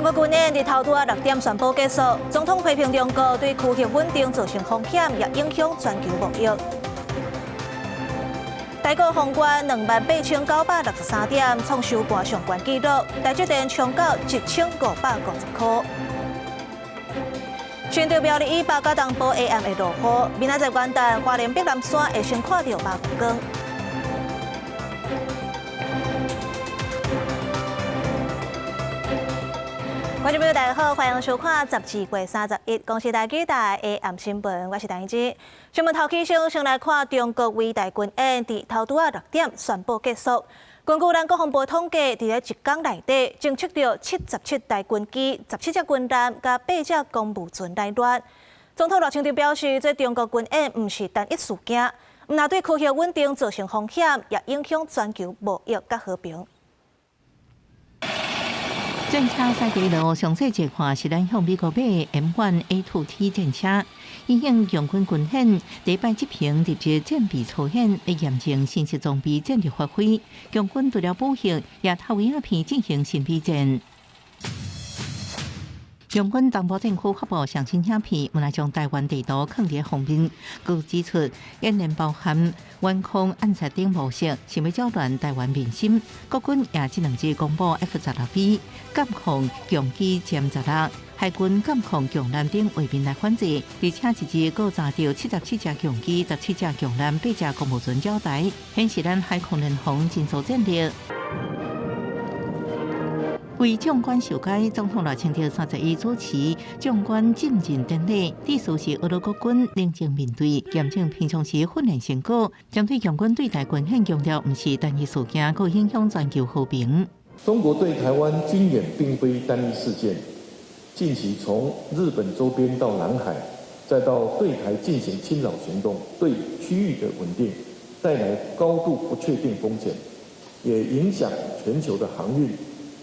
國軍演佇頭拄仔6點宣布結束，總統批評中國對區域穩定造成風險，也影響全球貿易。台股封關28,963點，創收盤上懸紀錄。台積電衝到1550塊。新竹苗栗以北佮東部下暗會落雨，明仔載元旦花蓮碧南山會先看著媽姑光。觀眾朋友大家好，歡迎收看12月31公視台語台的下暗新聞，我是陳怡之。新聞頭起先，先來看中國圍台軍演，佇頭拄仔6點宣布結束。根據咱國防部統計，佇咧一工內底，偵測著77台軍機、17隻軍艦佮八隻公務船來亂。總統賴清德表示，這中國軍演毋是單一事件，毋但對區域穩定造成風險，也影響全球貿易佮和平。戰車駛佇路，詳細一看是咱向美國買的 M1A2T 戰車，因應共軍軍演，第一擺執行入職戰備操演，欲驗證新式裝備戰力發揮。共軍除了武嚇，也透過影片進行心理戰。共軍東部戰區發布上新影片，原來將台灣地圖囥佇封面，閣指出演練包含遠控暗殺等模式，想欲攪亂台灣民心。國軍也這兩日公布 F-16V 監控共機殲十六，海軍監控共艦等畫面來反制，而且一日閣查著77隻共機、17隻共艦、八隻公務船擾台，顯示咱海空聯防真數戰力。為將官授階，總統賴清德31主持將官晉任典禮，致辭時呵咾國軍冷靜面對，驗證平常時訓練成果，針對共軍對台軍演強調，毋是單一事件，閣影響全球和平。中國對台灣軍演並非單一事件，近期從日本周邊到南海，再到對台進行侵擾行動，對區域的穩定帶來高度不確定風險，也影響全球的航運、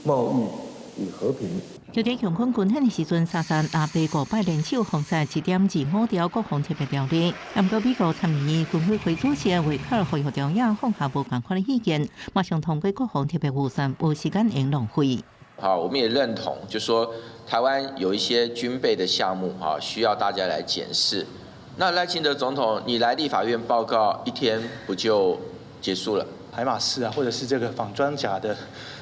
貿易與和平。就佇共軍軍演的時陣，沙山阿伯五擺聯手封殺1.25條國防特別條例。毋過美國參議院軍委會主席維克爾呼籲朝野放下無仝款的意見，馬上通過國防特別預算，無時間會浪費。好，我們也認同，就說台灣有一些軍備的項目，哈，需要大家來檢視。那賴清德總統，你來立法院報告一天不就結束了？海馬斯啊，或者是這個仿裝甲的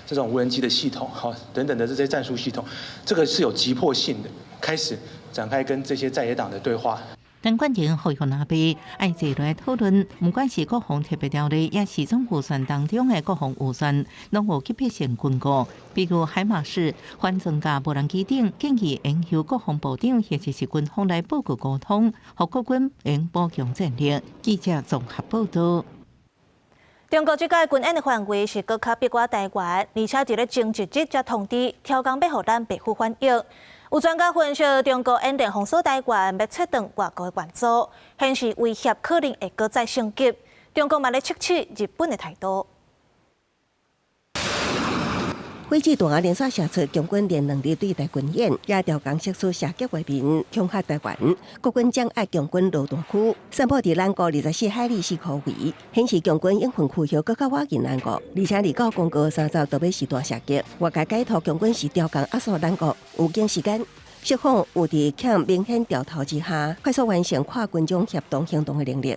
這種無人機的系統，哈，等等的這些戰術系統，這個是有急迫性的，開始展開跟這些在野黨的對話。陳冠廷呼籲阿伯愛坐落來討論，毋管是國防特別條例，抑是總預算當中的國防預算，攏有急迫性軍購，比如海馬斯、反裝甲無人機等，建議應由國防部長或者是軍方來報告溝通，予國軍用補強戰力。記者綜合報導。中國這屆軍演的範圍是閣較逼倚台灣，而且佇咧前一日才通知，刁工欲予咱白虎反應。有專家分析，中國演練封鎖台灣，欲切斷外國的援助，顯示威脅可能會閣再升級。中國嘛咧測試日本的態度。火箭彈連續射出共軍連2日對台軍演，也刁工釋出射擊畫面，恐嚇台灣。國軍掌握共軍落彈區，散布佇南部24海里四箍圍，顯示共軍應分區域閣較倚近南國，而且29公告30就欲實彈射擊。外界解讀共軍是刁工壓縮南國，有警時間，釋放有佇欠明顯調頭之下，快速完成跨軍種協同行動的能力。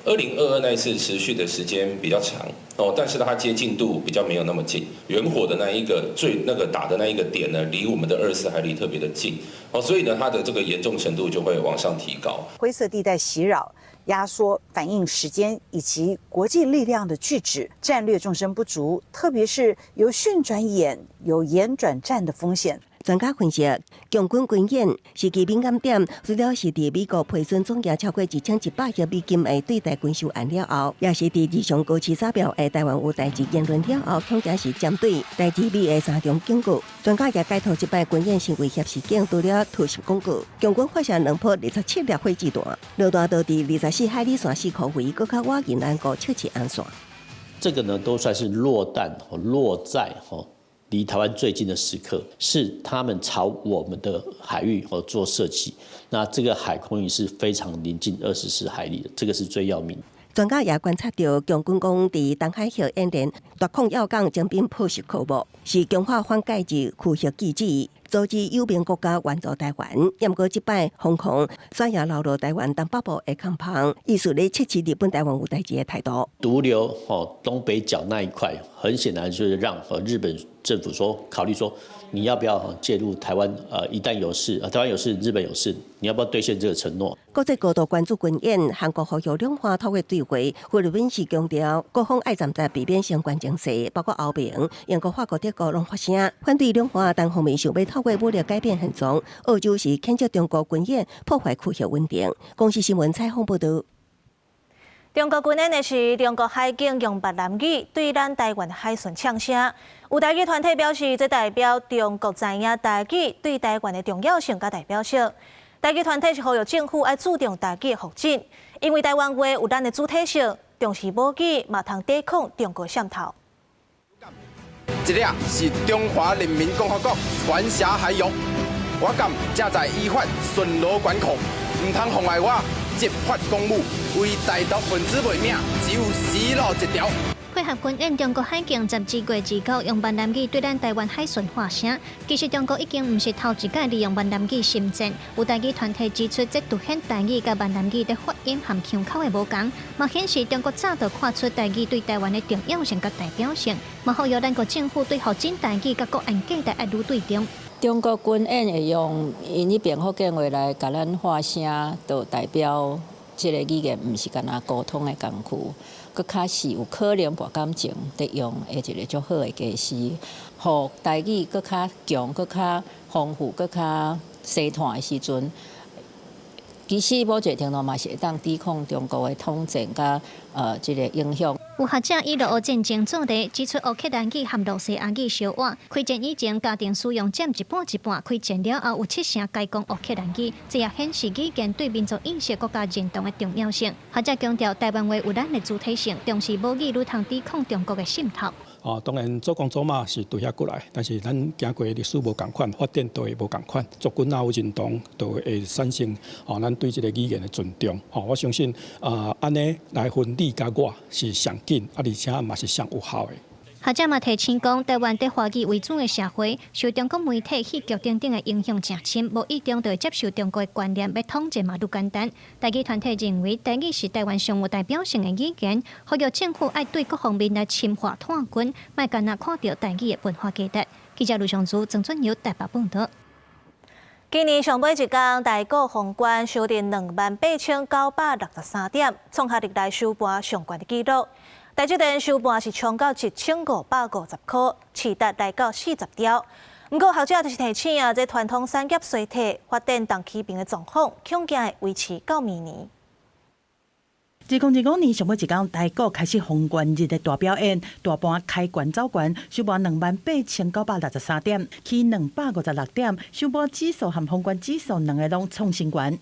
2022那一次持續的時間比較長哦，但是它接近度比較沒有那麼近。遠火的那一個最那個打的那一個點呢，離我們的24海里特別的近哦，所以呢，它的這個嚴重程度就會往上提高。灰色地帶襲擾、壓縮反應時間以及國際力量的拒止，戰略縱深不足，特別是由訓轉演、由演轉戰的風險。專家分析，共軍軍演時機敏感點，除了是佇美國批准總額超過1100億美金的對台軍售案了後，也是佇日常高市早苗的台灣有代誌言論了後，恐驚是針對台日美的三重警告。專家也解讀這擺軍演是威脅事件，除了突襲廣告，共軍發射兩波27粒火箭彈，落彈都佇24海里線四箍圍，閣較倚近南國測試岸線。這個呢，都算是落彈落在離台灣最近的時刻，是他們朝我們的海域做射擊，那這個海空域是非常臨近24海里的，這個是最要命。專家也觀察到，共軍講佇東海號演練奪控要港徵兵炮擊科目，是強化反介入區域機制，阻止友盟國家援助台灣。毋過這擺封控，煞也留落台灣東北部的空縫，意思咧測試日本台灣有代誌的態度。獨留吼東北角那一塊，很顯然就是讓日本政府說考慮說，你要不要介入台灣？一旦有事，台灣有事，日本有事，你要不要兌現這個承諾？國際高度關注軍演，韓國呼籲兩岸透過對話，菲律賓是強調各方愛站在避免相關情勢，包括歐盟、英國、法國、德國攏發聲，反對兩岸單方面想欲透過武力改變現狀。澳洲是譴責中國軍演破壞區域穩定。公視新聞採訪報導。中國軍演的是中國海警用閩南語對咱台灣海巡嗆聲，有台語團體表示，這代表中國知影台語對台灣的重要性佮代表性。台語團體是呼籲政府愛注重台語的發展，因為台灣話有咱的主體性，重視母語嘛通抵抗中國滲透。這裡是中華人民共和國管轄海域，我敢正在依法巡邏管控，毋通妨礙我執法公務，為台獨分子賣命，只有死路一條。配合軍演，中國海警12月29用閩南語對咱台灣海巡發聲。其實中國已經毋是頭一擺利用閩南語宣戰。有台語團體指出，這凸顯台語佮閩南語佇發音和腔口的無仝，嘛顯示中國早就看出台語對台灣的重要性佮代表性，嘛呼籲咱國政府對發展台語佮國安價值愛愈對重。中國軍演會用𪜶彼邊福建話來共咱發聲，就代表這個語言毋是干焦溝通的工具，閣較是有可能博感情佇用的一個足好的家私，予台語閣較強、閣較豐富、閣較細團的時陣，其實某一個程度嘛是會當抵抗中國的統戰佮這個影響。有學者以俄烏戰爭做例，指出烏克蘭語和羅西亞語相倚，開戰以前家庭使用佔一半一半，開戰了後有七成改講烏克蘭語，這也顯示語言對民族意識、國家認同的重要性。學者強調，台灣話有咱的主體性，重視母語愈通抵抗中國的滲透。哦，當然祖公祖媽是對遐過來，但是咱經過歷史無仝款，發展都會無仝款，族群若有認同，就會產生哦，咱對這個語言的尊重。吼，我相信啊，按呢來分你佮我是上緊，啊，而且嘛是上有效的。學者嘛提醒講，台灣佇華語為主的社會，受中國媒體、戲劇等等的影響誠深，無意中就會接受中國的觀念，欲統戰嘛愈簡單。台語團體認為，台語是台灣上有代表性的語言，呼籲政府愛對各方面來深化拓根，莫干焦看著台語的文化價值。記者盧尚珠、曾俊友台北報導。今年上尾一工，台股封關收佇28,963點，創下歷來收盤上懸的紀錄。台積電收盤是衝到1550塊，市值來到40兆。毋過學者就是提醒啊，這傳統產業衰退、發展同起病的狀況，恐驚會維持到明年。2025年上尾一工，台股開始封關日的大表演，大盤開懸走懸，收盤28,963點，起256點，收盤指數和封關指數兩个攏創新懸。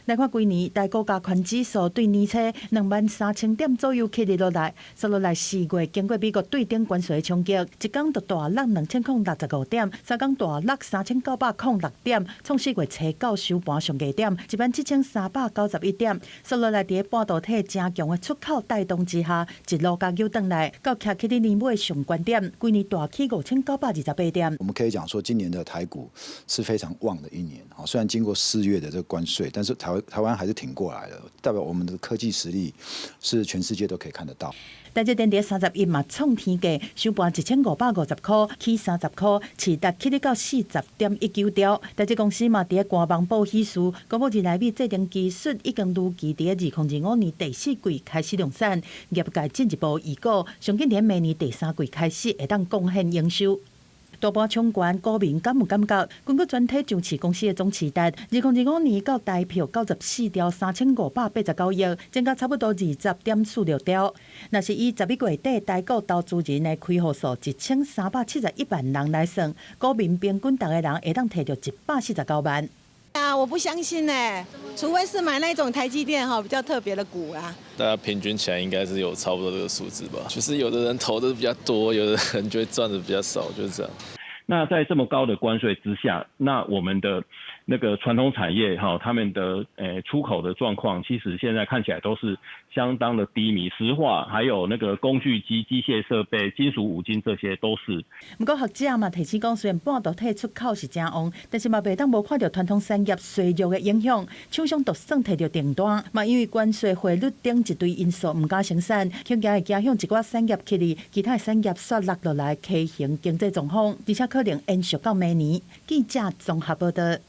來看規年台股加權指數對年初23,000點左右起佇落來，紲落來4月經過美國對頂關稅的衝擊，一工就大落2065點，三工大落3906點，創4月初九收盤上低點17,391點。紲落來佇半導體誠強的出口帶動之下，一路共扭轉來，到徛起佇年尾上懸點，規年大起5928點。我們可以講說，今年的台股是非常旺的一年。雖然經過4月的這個關稅，但是台灣還是挺過來的，代表我們的科技實力是全世界都可以看得到。台積電佇31嘛創天價，收盤1550塊，起30塊，市值起佇到40.19兆。台積公司嘛佇官網報喜事，公布二納米製程技術已經如期佇2025年第四季開始量產，業界進一步預估，上緊佇明年第三季開始會當貢獻營收。大盤衝懸，股民敢有感覺？根據全體上市公司的總市值，2025年到台票94兆3589億，增加差不多20.46兆。若是以11月底台股投資人的開戶數1371萬人來算，股民平均逐个人會當提著149萬。啊，我不相信呢，除非是買那種台積電哈比較特別的股啊。大家平均起來應該是有差不多這個數字吧。就是有的人投的比較多，有的人就會賺的比較少，就是這樣。那在這麼高的關稅之下，那我們的那個傳統產業哈，他們的出口的狀況，其實現在看起來都是相當的低迷。石化，還有那個工具機、機械設備、金屬五金，這些都是。毋過學者嘛提醒講，雖然半導體出口是誠旺，但是嘛袂當無看著傳統產業衰弱的影響，廠商就算提著訂單，嘛因為關稅、匯率等一堆因素毋敢生產，恐驚會影響一寡產業起來，其他的產業煞落落來，畸形經濟狀況，而且可能延續到明年。記者綜合報道。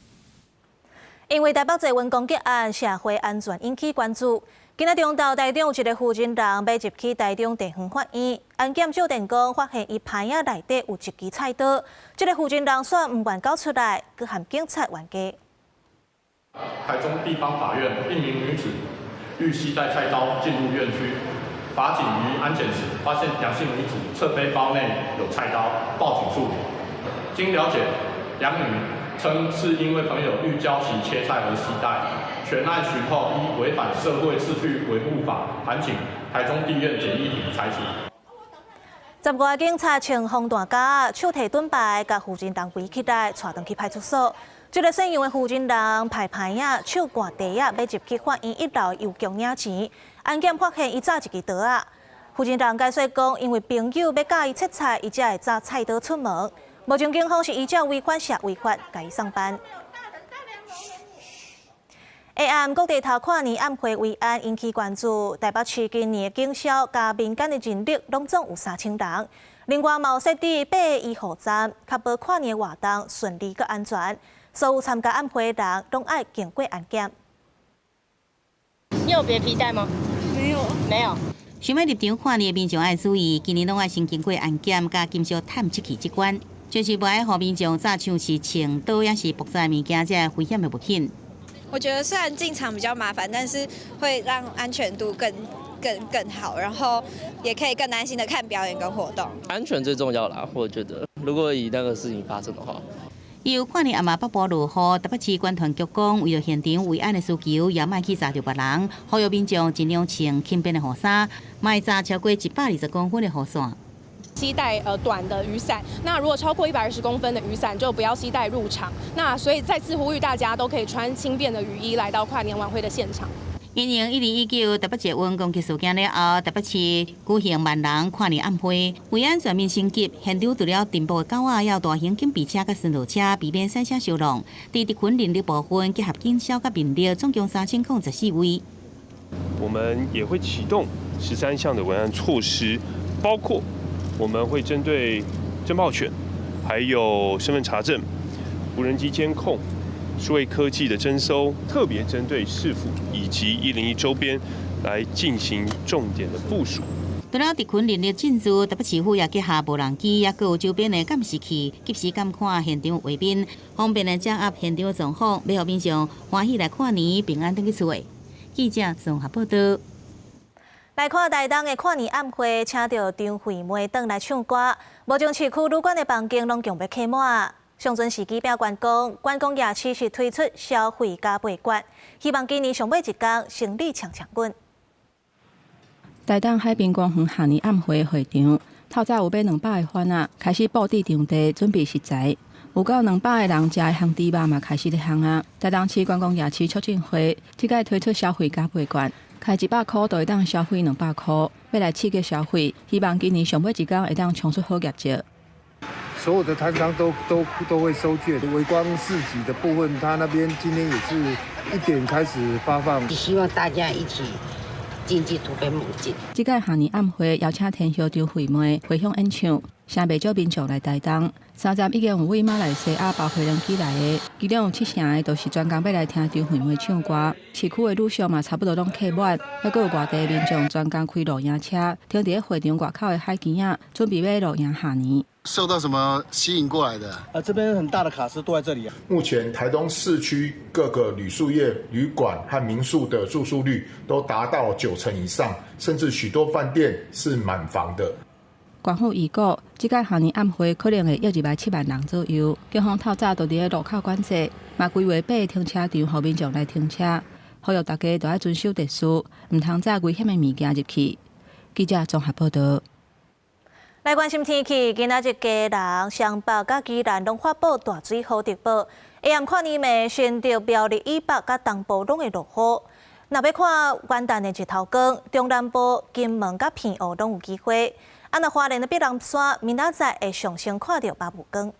因為台北捷運攻擊案，社會安全引起關注。今仔中晝，台中有一個負責人欲入去台中地方法院，安檢照電講，發現伊揹仔內底有一支菜刀。這個負責人煞毋願交出來，閣和警察冤家。台中地方法院一名女子欲攜帶菜刀進入院區，法警於安檢時發現楊姓女子側背包內有菜刀，報警處理。經了解，楊女稱是因為朋友欲教其切菜而攜帶，全案訊後依違反社會秩序維護法，函請台中地院簡易庭裁處。15個警察穿防彈甲，手提盾牌，共負責人圍起來，帶轉去派出所。這個姓楊的負責人排牌仔，手掛袋仔，欲入去法院一樓郵局領錢。安檢發現伊紮一支刀仔。負責人解釋講，因為朋友欲教伊切菜，伊才會紮菜刀出門。目前警方是依照違反社維法，共伊送辦。下暗各地頭跨年暗會維安引起關注，台北市今年的警消佮民間的人力攏總有3000人。另外，嘛有設置八个醫護站，確保跨年活動順利閣安全。所有參加暗會的人，攏愛經過安檢。你有別皮帶嗎？沒有，沒有。想欲入場跨年的民眾愛注意，今年攏愛先經過安檢佮金屬探測器這關，就是無愛予民眾紮像是槍刀抑是爆炸物件這危險的物品。我覺得雖然進場比較麻煩，但是會讓安全度更更更好，然後也可以更安心的看表演跟活動。安全最重要啦，我覺得，如果以那個事情發生的話。由跨年暗暝北部落雨，台北市觀團局講，為著現場維安的需求，也莫去紮著別人，呼籲民眾盡量穿輕便的雨衫，莫紮超過120公分的雨傘。攜帶短的雨傘，那如果超過120公分的雨傘就不要攜帶入場。那所以再次呼籲大家都可以穿輕便的雨衣來到跨年晚會的現場。因應1019台北捷運攻擊事件了後，台北市舉行萬人跨年暗會，維安全面升級，現場除了巡捕的狗仔，還有大型警備車佮巡邏車，避免賽車相撞。佇執勤人力部分結合警消佮民力，總共3014位。我們也會啟動13項的維安措施，包括我們會針對偵爆犬，還有身份查證、無人機監控、數位科技的偵搜，特別針對市府以及101周邊來進行重點的部署。除了執勤人力進駐，台北市府也結合無人機，抑閣有周邊的監視器，及時監看現場畫面，方便來掌握現場狀況，欲予民眾歡喜來跨年，平安轉去厝。記者綜合報道。來看台東的跨年暗會，請著張惠妹轉來唱歌。目前市區旅館的房間攏強欲客滿。上陣時機拚觀光，觀光業持續推出消費加倍券，希望今年上尾一工生意衝衝滾。台東海濱公園跨年暗會會場，透早有欲200个販仔開始佈置場地，準備食材。有夠200個人食的烘豬肉嘛開始咧烘啊！台東市觀光夜市促進會這擺推出消費加倍券，開100箍就會當消費200箍，欲來刺激消費，希望今年上尾一工會當衝出好業績。所有的攤商都會收券，微光市集的部分，他那邊今天也是1點開始發放。希望大家一起經濟突飛猛進。這擺跨年暗會邀請天后張惠妹回鄉演唱，誠袂少民眾來台東。三站已經有位馬來西亞包飛輪機來的，其中有七成的都是專工欲來聽張惠妹唱歌。市區的旅宿嘛，差不多攏客滿，猶閣有外地民眾專工開露營車，停佇咧會場外口的海墘仔，準備欲露營跨年。受到什麼吸引過來的？啊，這邊很大的卡司都在這裡啊。目前台東市區各個旅宿業、旅館和民宿的住宿率都達到9成以上，甚至許多飯店是滿房的。官府預估，這擺跨年暗會可能會約入來7萬人左右。警方透早就佇咧路口管制，嘛規劃八个停車場，予民眾來停車，呼籲大家都愛遵守秩序，毋通紮危險的物件入去。記者綜合報道。來關心天氣，今仔日基隆、雙北佮宜蘭攏發布大水雨特報。下暗跨年暝，新竹苗栗以北佮东部攏會落雨。若欲看元旦的日頭光，中南部、金門佮澎湖攏有機會。啊，若花蓮的碧南山，明仔載會上先看著白霧光。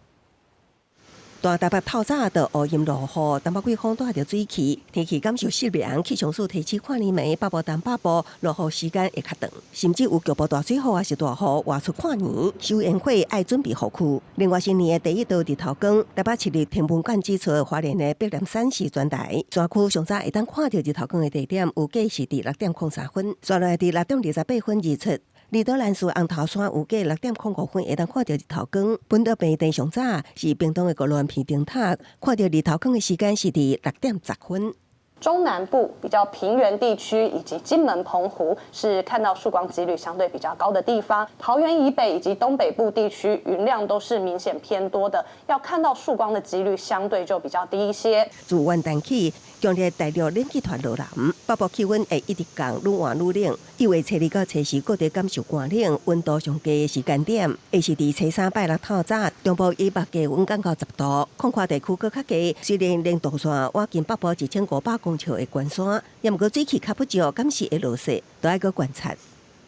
大台北透早就烏陰落雨，東北季風帶著水汽，天氣感受濕涼。氣象署提醒跨年暝北部、東北部落雨時間會較長，甚至有局部大水雨抑是大雨，外出跨年收煙火愛準備雨具。另外，新年的第一道日頭光，台北市立天文館指出，花蓮的碧南山是全台山區上早會當看著日頭光的地點，預計是佇6點03分，煞落來佇6點28分日出。離島蘭嶼紅頭山預計6點05分會當看著日頭光。本島平地上早是屏東的五鑰灣燈塔，看著日頭光的時間是佇6點10分。中南部比較平原地區以及金門、澎湖是看到曙光幾率相對比較高的地方。桃園以北以及東北部地區雲量都是明顯偏多的，要看到曙光的幾率相對就比較低一些。自元旦起，強烈大陸冷氣團落南，北部氣溫會一直降，愈晚愈冷。一月初二到初四各地感受寒冷，溫度上低的時間點，會是佇初三拜六透早，中部以北低溫降到10度，擴闊地區閣較低。雖然輪渡線倚近北部1500公尺的關山，也毋過水汽較不足，敢是會落雪，都愛閣觀察。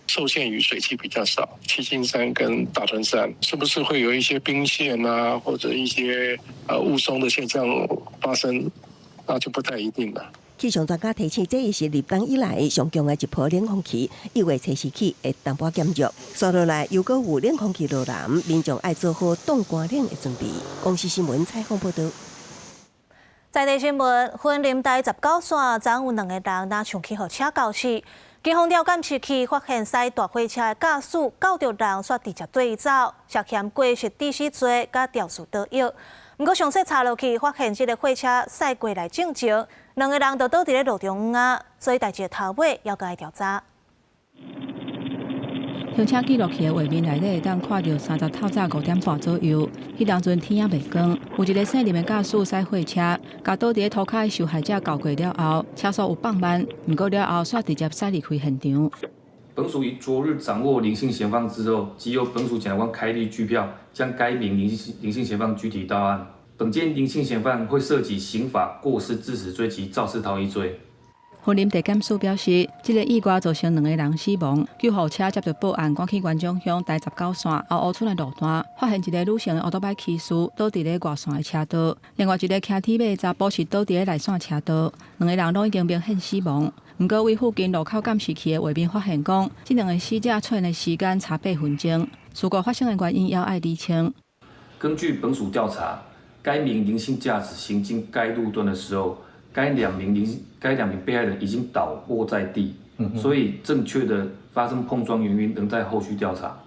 受限於水汽比較少，七星山跟大屯山是不是會有一些冰霰啊，或者一些霧凇的現象發生，那就不太一定了。氣象專家提醒，這是立冬以來上強的一波冷空氣，一月初四起會淡薄減弱。煞落來又閣有冷空氣落南，民眾愛做好擋寒冷的準備。公視新聞採訪報導。在地新聞，雲林台19線，昨有兩個人若像去予車轎死。警方調監視器發現，駛大貨車的駕駛轎著人，煞直接綴走，涉嫌過失致死罪，佮肇事逃逸。毋過詳細查落去，發現這个貨車駛過來進前，兩個人就倒佇咧路中央，所以代誌的頭尾猶閣愛調查。行車記錄器的畫面內底會當看著30透早5點半左右，彼當陣天猶未光，有一个姓林的駕駛駛貨車，共倒佇咧塗跤的受害者轎過了後，車速有放慢，毋過了後煞直接駛離開現場。本署於昨日掌握林姓嫌犯之後，即由本署檢察官開立拘票，將該名林姓嫌犯拘提到案。本件林姓嫌犯會涉及刑法過失致死罪及肇事逃逸罪。雲林地檢署表示，這个意外造成兩個人死亡。救護車接著報案，趕去元長鄉台19線後湖村的路段，發現一个女性的歐多擺騎士倒佇咧外線的車道，另外一个騎鐵馬的查埔是倒佇咧內線車道，兩个人攏已經明顯死亡。毋過，佇附近路口監視器的畫面發現，講這兩个死者出現的時間差8分鐘。事故發生的原因猶愛釐清。根據本署調查，該名林姓駕駛行經該路段的時候，該兩名被害人已經倒臥在地，所以正確的發生碰撞原因仍在後續調查。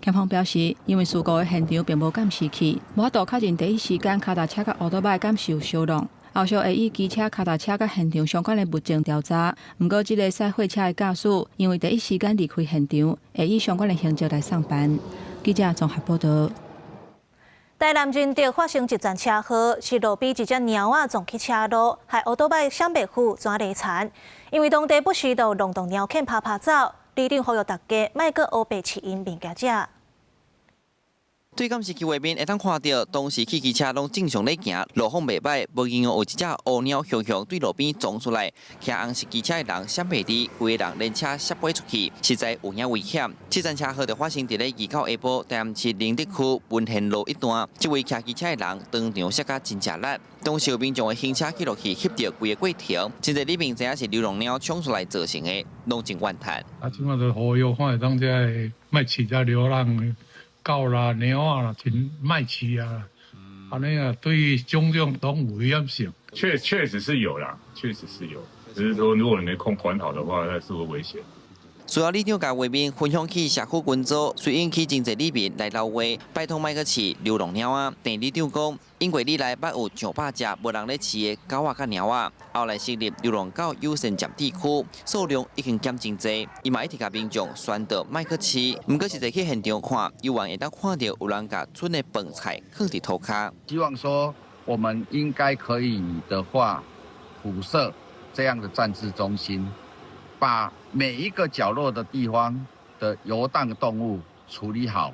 檢方表示，因為事故的現場並無監視器，無法度確認第一時間跤踏車佮歐多擺敢是有相挵。後續會以機車、跤踏車佮現場相關的物證調查。毋過，這个駛貨車的駕駛因為第一時間離開現場，會以相關的刑責來送辦。記者綜合報導。台南仁德發生一陣車禍，是路邊一隻貓仔撞去車路，害歐多擺閃袂赴轉離殘。因為當地不時都有浪蕩貓犬趴趴走，里長呼籲大家莫閣烏白飼𪜶物件食。對監視器畫面會當看著，當時汽機車攏正常咧行，路況袂䆀，無意外有一隻烏貓雄雄對路邊撞出來，騎紅色機車的人閃袂離，規个人連車摔飛出去，實在有影危險。這陣車禍就發生佇咧29下晡，台南市仁德區文賢路一段，這位騎機車的人當場摔甲真正力，當時有民眾的行車記錄器翕著規个過程，真濟里面知影是流浪貓衝出來造成的，攏真怨嘆。啊，這馬就呼籲看會當這个莫飼這流浪的狗啦、貓仔啦，真莫飼啊！按呢啊，對種種攏有危險性。確實是有啦，確實是有，只是說如果你沒空管好的話，那是會危險。隨後里長共畫面分享去社區群組，隨引起真濟里民來留話，拜託莫閣飼流浪貓仔。鄭里長講，因過以來捌有上百隻無人咧飼的狗仔佮貓仔，後來成立流浪狗友善暫置區，數量已經減真濟。伊嘛一直共民眾宣導莫閣飼，毋過實際去現場看，猶原會當看著有人共賰的飯菜囥佇塗跤。希望說我們應該可以的話，鋪設這樣的暫置中心。把每一個角落的地方的遊蕩動物處理好，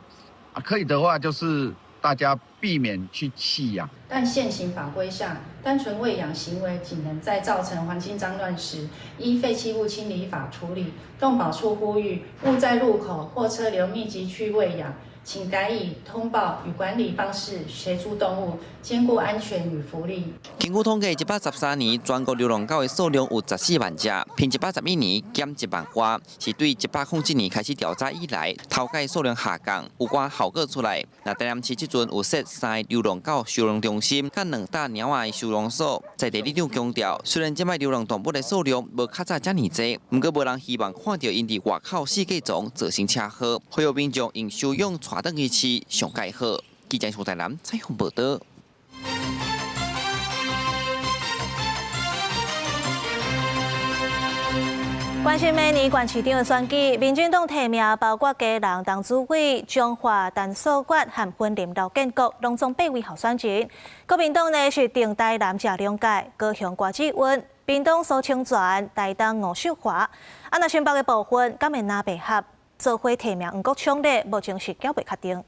啊，可以的話就是大家避免去弃养。但现行法规下，单纯餵養行為僅能在造成環境髒亂時，依廢棄物清理法處理。動保處呼籲，勿在路口或車流密集區餵養，請改以通報與管理方式協助動物，兼顧安全與福利。根據統計，113年全國流浪狗的數量有14萬隻，平111年減1萬外，是對107年開始調查以來，頭擺數量下降，有寡效果出來。那台南市這陣有設三個流浪狗收容中心，佮兩搭貓仔的收容所。在地里長強調，雖然這擺流浪動物的數量無較早遮爾濟，毋過無人希望看著𪜶佇外口四界撞造成車禍，呼籲民眾用收養帶轉去飼上蓋好。記者蘇台南採訪報道。關心明年縣市長的選舉，民進黨提名包括基隆陳主委、彰化陳素月和雲林劉建國，攏總八位候選人。國民黨呢是定台南謝龍介、高雄郭志溫、屏東蘇清泉、台東吳秀華。啊，若新北的部分，敢會藍白合做伙提名黃國昌咧，目前是猶未確定。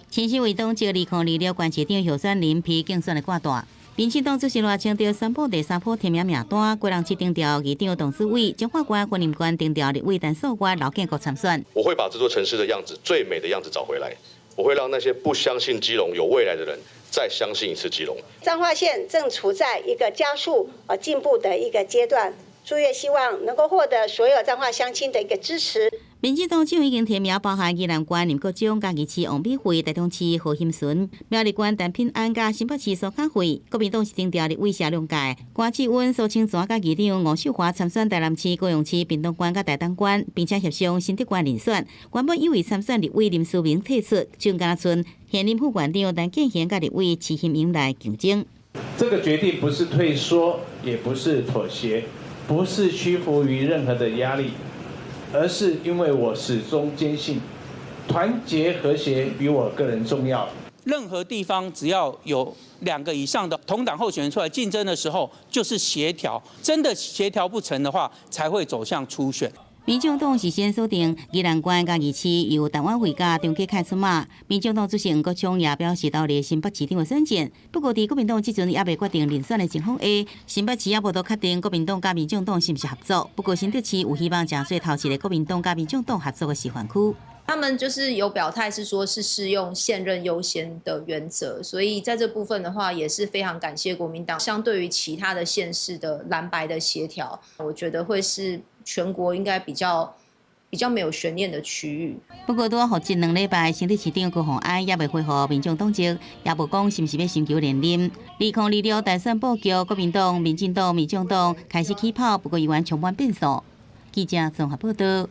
新思維黨藉2026縣市長候選人批競選的掛單。民進黨主席賴清德宣布第三波提名名單，基隆市定調議長董事委，彰化縣、雲林縣定調立委陳素月、劉建國參選。我會把這座城市的樣子，最美的樣子找回來。我會讓那些不相信基隆有未來的人，再相信一次基隆。彰化縣正處在一個加速進步的一個階段，朱月希望能夠獲得所有彰化鄉親的一個支持。民進黨就已經提名包含宜蘭縣林國忠、嘉義市王美惠、台中市何欣純、苗栗縣陳品安、佮新北市蘇卡慧。國民黨是定調立委謝龍介、郭志溫、蘇清泉佮議長吳秀華參選台南市、高雄市、屏東縣佮台東縣，並且協商新竹縣遴選。原本以為參選立委林思明退出，就敢若賰現任副縣長陳建賢佮立委徐欣瑩來競爭。這個決定不是退縮，也不是妥協，不是屈服於任何的壓力。而是因為我始終堅信，團結和諧比我個人重要。任何地方只要有2個以上的同黨候選人出來競爭的時候，就是協調。真的協調不成的話，才會走向初選。民進黨是先鎖定宜蘭縣嘉義市由陳婉慧佮張繼凱出馬。民進黨主席黃國昌也表示投入新北市長的選戰。不過，佇國民黨這陣猶未決定遴選的情況下，新北市也無都確定國民黨佮民進黨是毋是合作。不過，新竹市有希望成做頭一個國民黨佮民進黨合作的示範區。他們就是有表態，是說是適用現任優先的原則，所以在這部分的話，也是非常感謝國民黨。相對於其他的縣市的藍白的協調，我覺得會是全國應該比較沒有懸念的區域。不過，拄好這兩禮拜，新竹市長高虹安也未恢復民眾黨籍，也無講是毋是欲尋求連任。2026大選布局，國民黨、民進黨、民眾黨開始起跑，不過猶原充滿變數。記者綜合報道。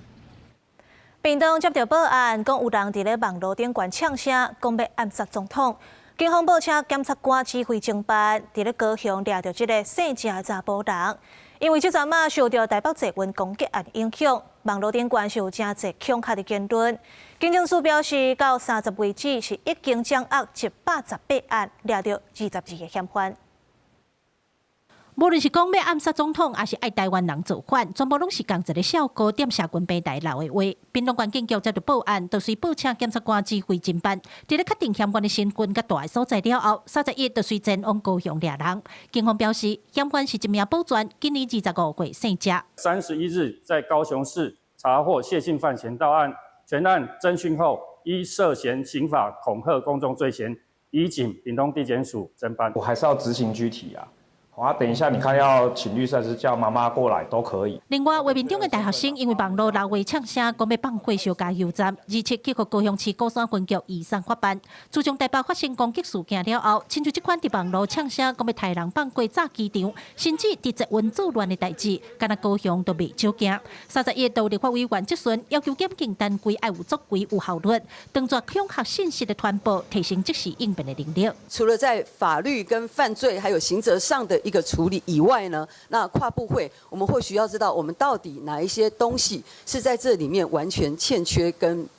屏東接到報案，講有人佇咧網路頂懸嗆聲，講欲暗殺總統。警方報稱，檢察官指揮偵辦，佇咧高雄掠著這个姓鄭的查埔人。因為這陣仔受著台北捷運攻擊案影響，網路頂懸是有誠濟恐嚇的言論。警政署表示，到30為止是已經掌握118案，掠著22個嫌犯。無論是講欲暗殺總統，抑是愛臺灣人造反，全部攏是仝一个效果踮社群平台留的話。屏東縣警局接著報案，就隨報請檢察官指揮偵辦。佇咧確定嫌犯的身份佮蹛的所在了後，31就隨前往高雄掠人。警方表示，嫌犯是一名保全，今年25歲，姓謝。31日在高雄市查獲謝姓犯嫌到案，全案偵訊後，依涉嫌刑法恐嚇公眾罪嫌，移請屏東地檢署偵辦。我還是要執行拘提啊。啊，等一下，你看要請律師還是叫媽媽過來都可以。另外，畫面中的大學生因為網路留話嗆聲，講欲放火燒加油站，27去予高雄市鼓山分局移送法辦。自從台北發生攻擊事件了後，親像這款佇網路嗆聲講欲刣人放火炸機場，甚至佇捷運作亂的代誌，敢若高雄都袂少驚。31都立法委員質詢，要求檢警單位愛有作為有效率，斷絕恐嚇信息的傳播，提升即時應變的能力。除了在法律跟犯罪還有刑責上的一個處理以外呢，那跨部會，我們或許要知道，我們到底哪一些東西是在這裡面完全欠缺跟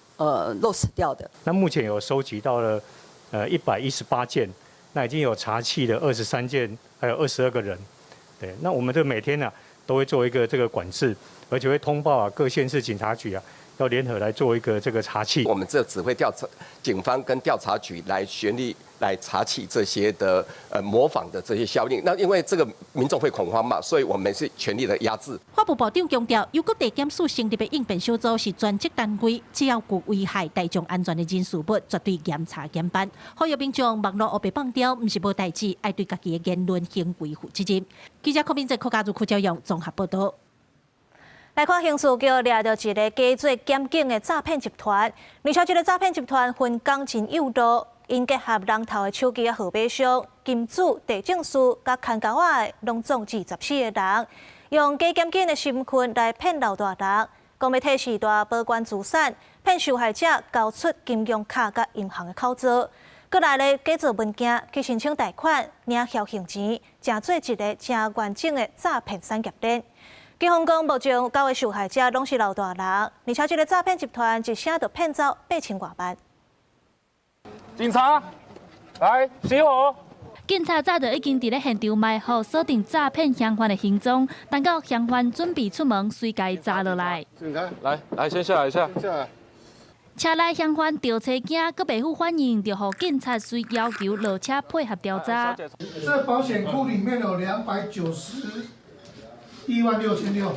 落實掉的。那目前有收集到了118件，那已經有查緝了23件，還有22個人。對，那我們這每天呢，都會做一個這個管制，而且會通報啊各縣市警察局啊，要聯合來做一個這個查緝。我們這只會調查警方跟調查局來全力來查緝這些的模仿的這些效應。那因為這個民眾會恐慌嘛，所以我們是全力的壓制。法務部長強調，由國地檢署成立的應變小組是專職單位，只要有危害大眾安全的人事物，絕對嚴查嚴辦。呼籲民眾網路烏白放刁，毋是無代誌，愛對家己的言論行為負責任。記者柯明哲、柯家如、柯朝陽綜合報道。來看刑事局掠著一个假做檢警的詐騙集團，而且這个詐騙集團分工真幼稚，𪜶結合人頭的手機號碼商、金主、地政士、佮看狗仔的，攏總計14個人，用假檢警的身份來騙老大人，講欲替序大保管資產，騙受害者交出金融卡佮銀行的口座，閣來咧假造文件去申請貸款、領僥倖錢，成做一个誠完整的詐騙產業鏈。警方講，目前有九个受害者攏是老大人，而且這个詐騙集團一聲就騙走8000外萬。警察，來熄火！警察早就已經佇咧現場埋伏，鎖定詐騙嫌犯的行蹤。等到嫌犯準備出門，隨共伊查落來。警察，來來，先下來一下。下來。車內嫌犯著車驚，閣袂赴反應，就予警察隨要求落車配合調查。這保險庫裡面有291.6萬。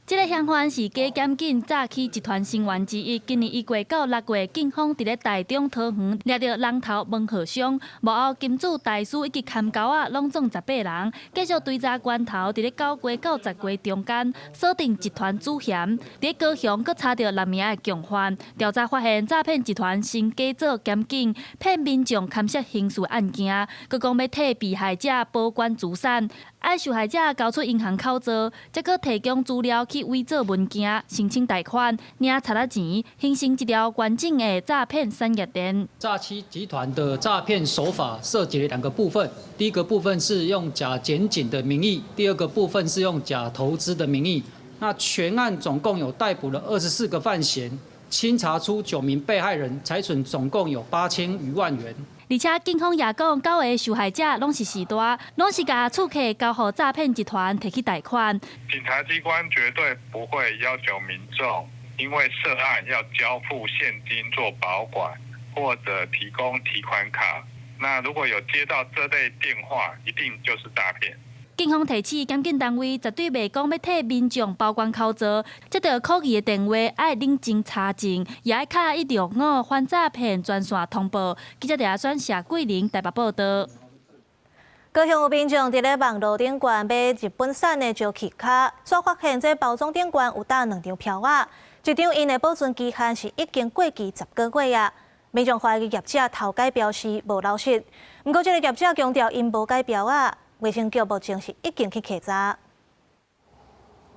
這个嫌犯是假檢警詐欺集團成員之一。今年一月到6月，警方佇咧台中桃園掠著人頭門號商、幕後金主大師以及看狗仔，攏總18人。繼續追查關頭，佇咧9月到10月中間鎖定集團主嫌。佇咧高雄，閣查著6名的共犯。調查發現，詐騙集團先假做檢警，騙民眾牽涉刑事案件，閣講欲替被害者保管資產，愛受害者交出銀行口座，才閣提供資料去偽造文件、申請貸款、領賊仔錢，形成一條完整的詐騙產業鏈。詐欺集團的詐騙手法涉及了兩個部分，第一個部分是用假檢警的名義，第二個部分是用假投資的名義。那全案總共有逮捕了24個犯嫌，清查出9名被害人，財損總共有8000餘萬元。而且警方也講，9个受害者攏是序大，攏是共厝客交予詐騙集團提去貸款。警察機關絕對不會要求民眾因為涉案要交付現金做保管，或者提供提款卡。那如果有接到這類電話，一定就是詐騙。警方提醒檢警單位，絕對袂講欲替民眾保管口座，接著可疑的電話愛冷靜查證，也愛敲165反詐騙專線通報。記者鄭阿選、謝桂玲台北報導。高雄有民眾佇咧網路頂懸買日本產的石氣卡，煞發現這包裝頂懸有打兩張票仔，一張𪜶的保存期限是已經過期10個月啊。民眾懷疑業者偷改標示無老實，毋過這个業者強調𪜶無改標仔。衛生局目前是已經去稽查。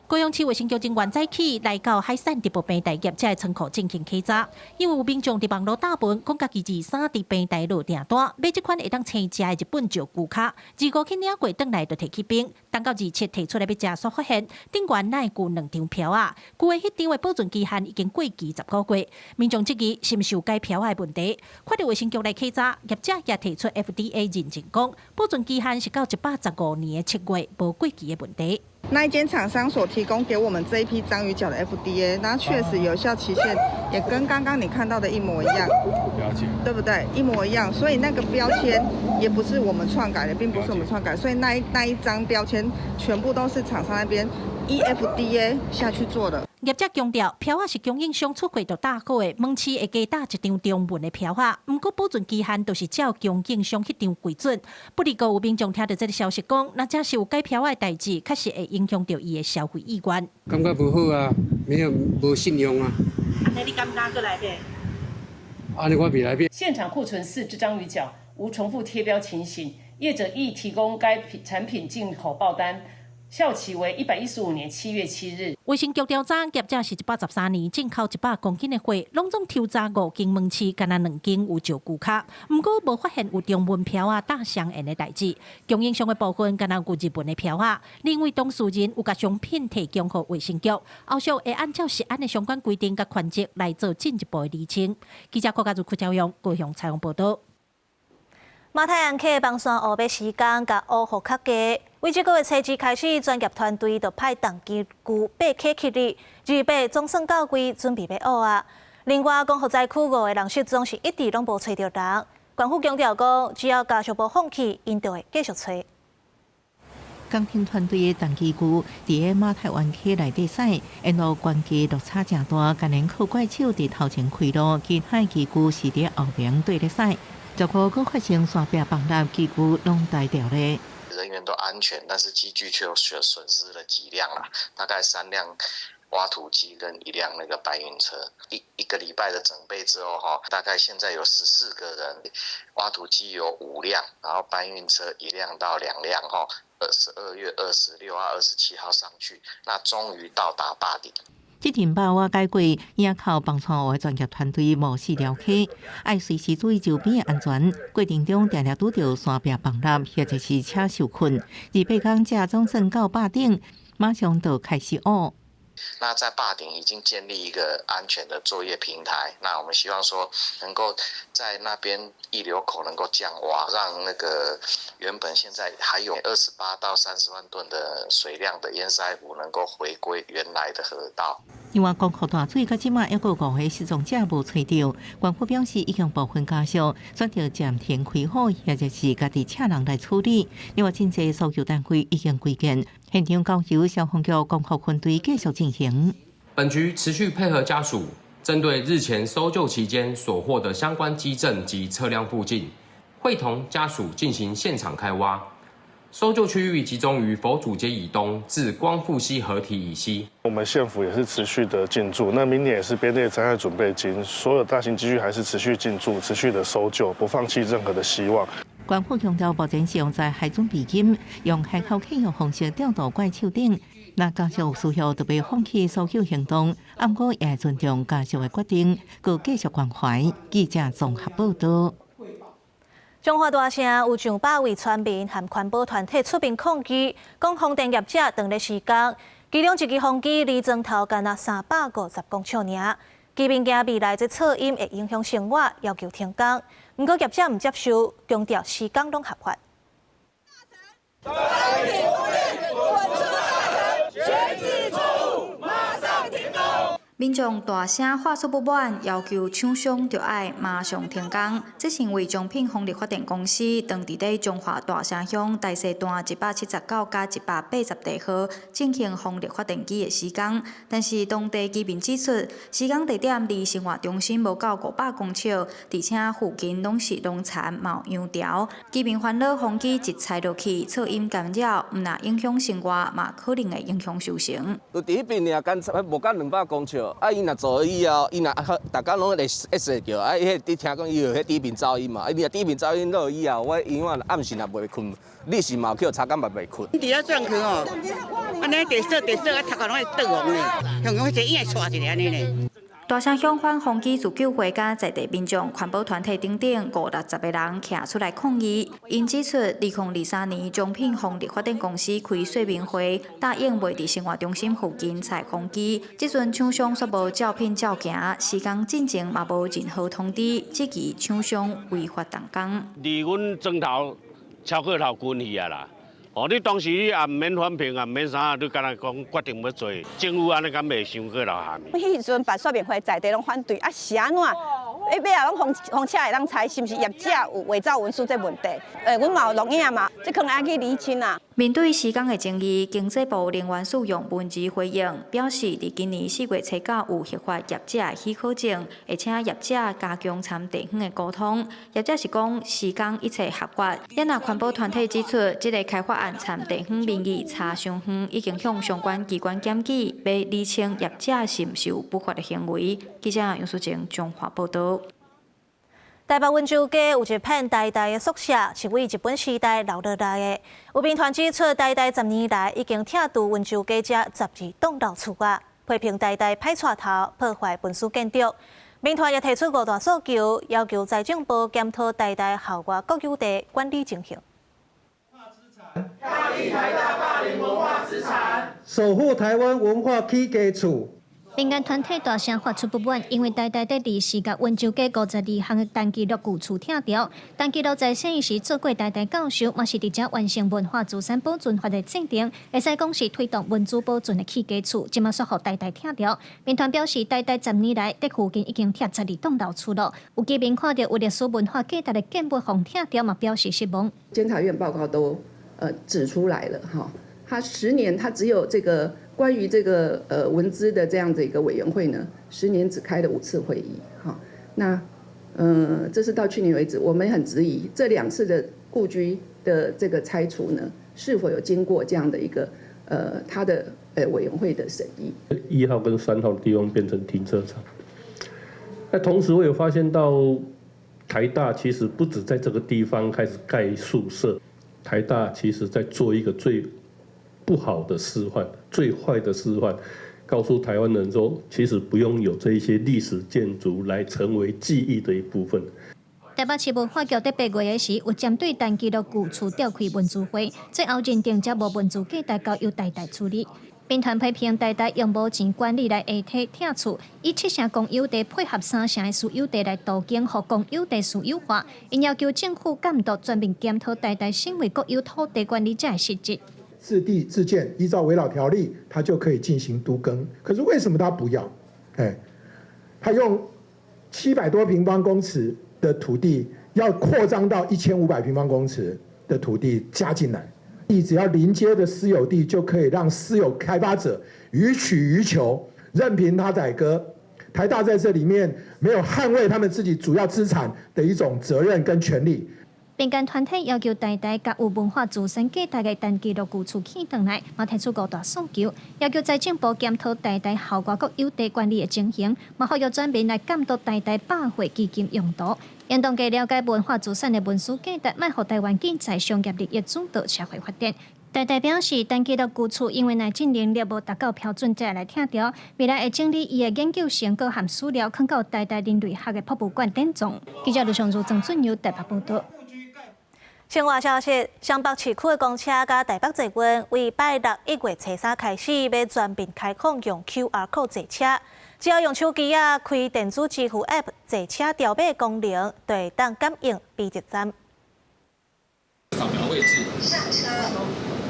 高雄市衛生局人員早起來到海產直播平台業者的倉庫進行稽查，因為有民眾佇網路打文，講家己23佇平台落訂單，買這款會當生食的日本石龜卡，25去領過，轉來就提去冰，等到27提出來欲食，煞發現頂懸哪會有兩張票仔，舊的彼張的保存期限已經過期10個月，民眾質疑是毋是有改票仔的問題，看著衛生局來稽查，業者也提出 FDA 認證，講保存期限是到115年的7月，無過期的問題。那一間廠商所提供給我們這一批章魚腳的 FDA，那確實有效期限也跟剛剛你看到的一模一樣，了解，對不對？一模一樣，所以那個標籤也不是我們篡改的，並不是我們篡改，所以那一張標籤全部都是廠商那邊 EFDA 下去做的。業者強調，票仔是供應商出貨就打好的，門市會加打一張中文的票仔，毋過保存期限都是照供應商彼張為準。不過有民眾聽著這个消息講，若真是有改票仔的代誌，確實會影響著伊的消費意願。感覺無好啊，沒有無信用啊。按呢你敢敢閣來買？按呢我袂來買。現場庫存4隻章魚腳，無重複貼標情形，業者亦提供該產品進口報單。效期為115年7月7日。衛生局調查，業者是113年進口100公斤的貨，攏總抽查5間門市，干焦2間有石龜卡，毋過無發現有中文票仔打相連的代誌。供應商的部分，干焦有日文的票仔，認為當事人有共商品提供予衛生局，後續會按照食安的相關規定佮權責來做進一步的釐清。記者郭家如、柯昭勇高雄採訪報導。馬太鞍溪崩山雨欲施工，共烏雨較低。為這個月初二開始，專業團隊就派重機具爬溪7日，28總算到位，準備欲挖啊。另外，光復災區五个人失蹤是一直攏無揣著人。縣府強調講，只要家屬無放棄，𪜶就會繼續揣。工程團隊的重機具佇个馬太灣溪內底駛，沿路懸崖落差誠大，干焦靠怪手佇頭前開路，其他機具是佇後邊對咧駛。結果閣發生山壁崩落，機具攏呆掉咧。人員都安全，但是機具卻損失了幾輛啦，大概3輛挖土機跟1輛那個搬運車。一個禮拜的準備之後，哈，大概現在有14個人，挖土機有5輛，然後搬運車1輛到2輛，哈，12月26號、27號上去，那終於到達壩頂。這陣壩挖解過，依靠崩山湖的專業團隊無死寮溪，愛隨時注意周邊的安全。過程中定定拄著山壁崩落，或者是車受困。28工才總算到壩頂，馬上就開始挖。那在壩頂已經建立一個安全的作業平台，那我們希望說能夠在那邊溢流口能夠降挖，讓那個原本現在還有28到30萬噸的水量的堰塞湖能夠回歸原來的河道。另外，江河大水到這馬猶閣五个失蹤者無揣著，縣府表示已經部分家屬選擇暫停開火，或者是家己請人來處理。另外，真濟搜救單位已經歸建，現場交由消防局光復分隊繼續進行。本局持續配合家屬，針對日前搜救期間所獲的相關跡證及車輛附近，會同家屬進行現場開挖。搜救區域集中於佛祖街以東至光復溪河堤以西。我們縣府也是持續的進駐，那明年也是編列災害準備金，所有大型機具還是持續進駐，持續的搜救，不放棄任何的希望。縣府強調，目前是用災害準備金，用海口啟用方式調度怪手等。若家屬有需要，就袂放棄搜救行動。毋過也會尊重家屬的決定，閣繼續關懷。記者綜合報道。彰化大城有上百位村民和環保團體出面抗議，講風電業者當咧施工，其中一支風機離樁頭干焦350公尺爾，居民驚未來這噪音會影響生活，要求停工。毋過業者毋接受，強調施工攏合法。選址錯誤，馬上停工。民眾大聲發出不滿，要求廠商著愛馬上停工。這是因為彰品風力發電公司當佇咧彰化大城鄉大勢段179佮180地號進行風力發電機的施工，但是當地居民指出，施工地點離生活中心無夠500公尺，而且附近攏是農田，嘛有羊牢。居民煩惱風機一拆落去，噪音干擾，毋但影響生活，嘛可能會影響收成。就佇彼邊爾，干無夠200公尺。啊！伊若做了以後，伊若逐工攏會會叫，啊！伊彼聽講伊有彼低頻噪音嘛，啊！伊若低頻噪音落以後，我永遠暗時若袂睏，日時嘛有去吵工嘛袂睏。佇遐轉去吼，按呢地掃地掃啊，頭殼攏會倒黃咧，像講彼個影會掣一下按呢咧。大城鄉反風機自救會佮在地民眾、環保團體等等五六十个人徛出來抗議。𪜶指出，2023年彰品風力發電公司開說明會，答應袂佇生活中心附近拆風機。這陣廠商煞無照片照行，施工進程嘛無任何通知，質疑廠商違法動工。離阮樁頭超過頭近去啊啦！哦，你當時你也毋免反評，也毋免啥，你干焦講決定欲做，政府按呢敢袂傷過流汗？彼時陣辦說明會，在地攏反對，啊是按怎？尾仔攏風風車會當拆，是毋是業者有偽造文書這問題？阮嘛有錄影嘛，這可能愛去釐清啊。面對施工的爭議，經濟部能源署用文字回應，表示佇今年4月初9有核發業者的許可證，會請業者加強參地方的溝通。業者是講施工一切合法。也若環保團體指出，這個開發案參地方民意差傷遠，已經向相關機關檢舉，欲釐清業者是毋是有不法的行為。記者楊淑靜彰化報導。台北溫州街有一片台大的宿舍，是為日本時代留落來的。有民團指出，台大10年來已經拆除溫州街遮12棟老厝啊，批評台大歹帶頭破壞文史建築。民團也提出五大訴求，要求財政部檢討台大校外國有地管理情形。抗議台大霸領文化資產，守護台灣文化起家厝。民間團體大聲發出不滿，因為台大佇二四佮溫州街52項的陳其祿舊厝拆掉。陳其祿在生時做過台大教授，嘛是佇遮完成文化資產保存法的制定，會使講是推動文資保存的起家厝，這馬煞予台大拆掉。民團表示，台大10年來佇附近已經拆12棟老厝了，有居民看著有歷史文化價值的建物予拆掉，嘛表示失望。監察院報告都指出來了，哈，他10年他只有這個。關於這個文資的這樣子一個委員會呢，10年只開了5次會議，哈，那這是到去年為止，我們很質疑這兩次的故居的這個拆除呢，是否有經過這樣的一個他的委員會的審議。1號跟3號的地方變成停車場，那同時我有發現到台大其實不止在這個地方開始蓋宿舍，台大其實在做一個最不好的示範，最壞的示範，告訴台灣人說，其實不用有這一些歷史建築來成為記憶的一部分。台北市文化局佇8月的時，有針對陳其祿舊厝召開文資會，最後認定這無文資價值，交由台大處理。民團批評台大用無錢管理來下體拆厝，以七成公有地配合三成的私有地來都更，予公有地私有化。𪜶要求政府監督全面檢討台大身為國有土地管理者的失職。自地自建，依照危老條例，他就可以進行都更。可是為什麼他不要？哎，他用700多平方公尺的土地，要擴張到1500平方公尺的土地加進來。你只要鄰接的私有地，就可以讓私有開發者予取予求，任憑他宰割。台大在這裡面沒有捍衛他們自己主要資產的一種責任跟權利。民間團體要求台大共有文化資產價值的陳其祿舊厝起轉來，嘛提出五大訴求，要求財政部檢討台大校外國有地管理的情形，嘛呼籲全民來監督台大百貨基金用途，應當加了解文化資產的文史價值，莫予台灣經濟商業利益主導社會發展。台大表示，陳其祿舊厝因為內政能力無達到標準，才會來拆掉。未來會整理伊的研究成果和資料，囥到台大人類學的博物館典藏。記者盧尚如、曾俊佑台北報導。新聞消息：雙北市區的公車佮台北捷運，為拜六1月初3開始，欲全面開放用 QR code 坐車。只要用手機仔開電子支付 App 坐車條碼功能，就會當感應埤入站。掃描位置，上車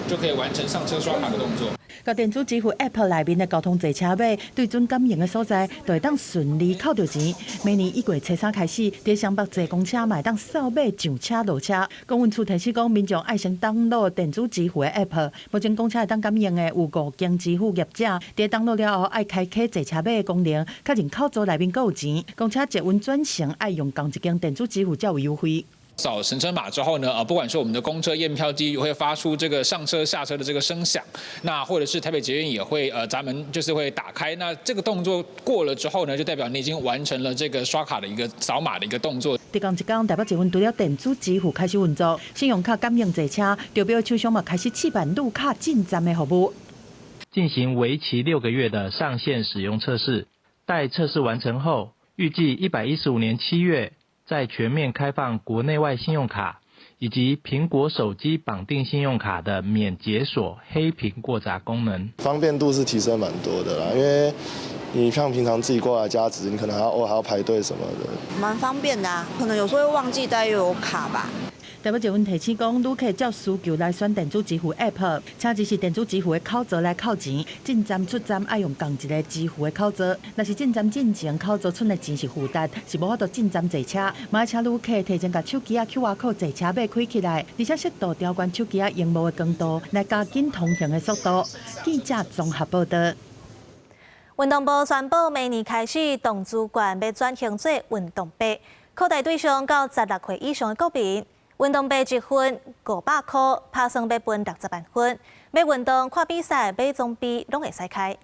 就可以完成上車刷卡的動作。佮電子支付 App 內面的交通坐車碼，對準感應的所在，就會當順利扣著錢。明年1月初3開始，佇雙北坐公車嘛會當掃碼上車落車。公運處提醒講，民眾愛先登錄電子支付的 App。目前公車會當感應的有五間支付業者，佇登錄了後，愛開啟坐車碼的功能，確認扣座內面閣有錢。公車捷運轉乘愛用仝一間電子支付才有優惠。掃行程碼之後呢，不管是我們的公車驗票機會發出這個上車下車的這個聲響，那或者是台北捷運也會閘門就是會打開，那這個動作過了之後呢，就代表你已經完成了這個刷卡的一個掃碼的一個動作。佇仝一工，台北捷運除了電子支付開始運作，信用卡感應坐車，著表廠商嘛開始試辦綠卡進站的服務。進行為期6個月的上線使用測試，待測試完成後，預計115年7月。再全面開放國內外信用卡以及蘋果手機綁定信用卡的免解鎖黑屏過閘功能。方便度是提升蠻多的啦，因為你像平常自己過來加值，你可能還要還要排隊什麼的。蠻方便的啊，可能有時候會忘記帶悠遊卡吧。台北捷運提醒講，旅客照需求來選電子支付 App，車子是電子支付的口座來扣錢，進站出站愛用仝一个支付的口座。若是進站進前口座存的錢是負值，是無法度進站坐車。嘛請旅客提前共手機仔 QR code 坐車碼開起來，而且適度調懸手機仔螢幕的光度，來加緊通行的速度。記者綜合報導。運動部宣布，明年開始，動資券欲轉型做運動幣，擴大對象到16歲以上的國民。運動幣一份500箍，拍算欲分60萬份。欲運動、看比賽、買裝備，攏會使開。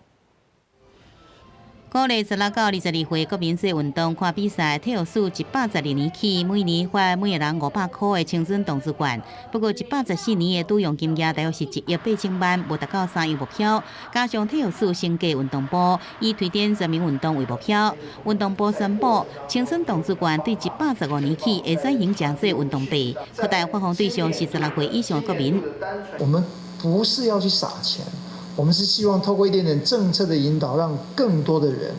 鼓勵16到22歲國民做運動、看比賽，體育署112年起，每年發每个人500箍的青春動資券。不過114年的拄用金額大約是1億8千萬，無達到三樣目標。加上體育署升格運動部，以推展全民運動為目標。運動部宣布，青春動資券對115年起會轉型成做運動幣，擴大發放對象是16歲以上的國民。我們不是要去撒錢。我們是希望透過一點點政策的引導，讓更多的人